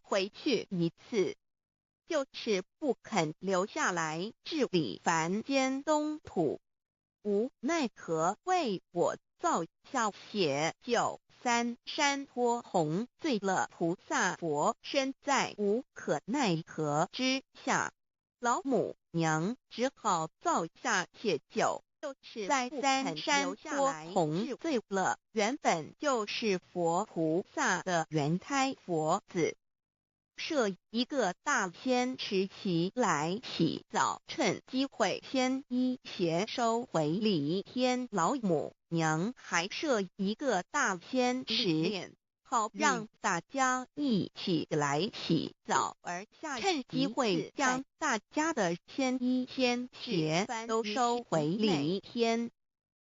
回去一次，就是不肯留下來治理凡間東土。無奈何為我造下血酒三山潑紅醉了菩薩佛身，在無可奈何之下，老母娘只好造下血酒，就是在三山潑紅醉了原本就是佛菩薩的原胎佛子。設一個大仙池起來洗澡，趁機會先衣鞋收回禮天老母娘還設一個大仙池，好讓大家一起來洗澡，而下趁機會將大家的仙衣仙鞋都收回禮天。